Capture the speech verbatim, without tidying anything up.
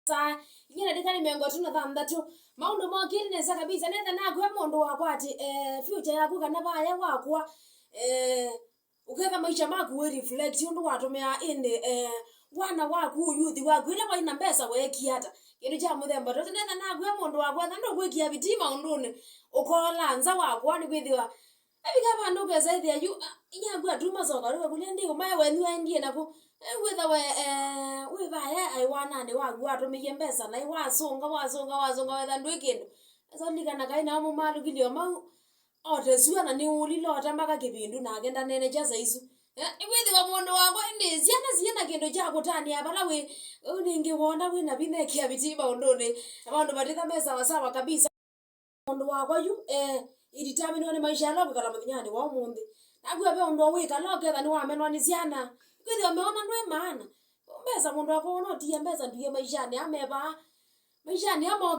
saa inya na ndakĩka nĩ mĩongo ĩtatũ na thanthatũ. Maũndũ mokĩte nesa kabisa. Netha nakwĩa mũndũ wakwa atĩ, eh, future yaku kana vaya wakwa, eh, ũketha maisha maku wĩ reflect ũndũ watũmĩaa ĩndĩ, eh, wana waku, youth waku, ĩla waĩ na mbesa weekie ata? Kĩndũ kya mũthemba tũtũ. Netha nakwĩa mũndũ wakwa, etha ndũkwĩkĩa vitii maũndũnĩ, ũkoola nza wakwa, nĩkwĩthĩwa evika vandũ ũkesa ĩthĩa yu, ah, inya aku atu masoka, rĩu akũlya, "Ndĩ ũmae wenyu aendie naku?" Ĩu wĩthawe, eh, wĩ vaya aĩ wananĩ waku, watũmĩie mbesa naĩ, wasũnga, wasũnga, wasũnga, wetha ndwĩ kĩndũ. Esa ũlilikana kaĩ nao mũmalũkilyo mau, ote sua na nĩũlile ote mpaka kĩvindu, nake ndanene kyasa isu. Eh, nĩkwĩthĩwa mũndũ wakwa, ĩndĩ syana siĩ na kĩndũ kya kũtanĩa vala wĩ, ũu nĩngĩ wona wĩ na vinya ĩkĩa vitii maũndũnĩ, na maũndũ matitha me sawasawa kabisa. Mũndũ wakwa yu, eh, ĩdeterminĩwe nĩ maisha ala ũkwĩkala mũthenyanĩ wa ũmũnthĩ. Nakwĩa ve ũndũ ũwĩkala ũketha nĩwamenwa nĩ syana. Kwĩthĩwa meona ndwĩ maana. Mbesa mũndũ wakwa wona ũtie mbesa ndwie maishanĩ amevaa. Maishanĩ amo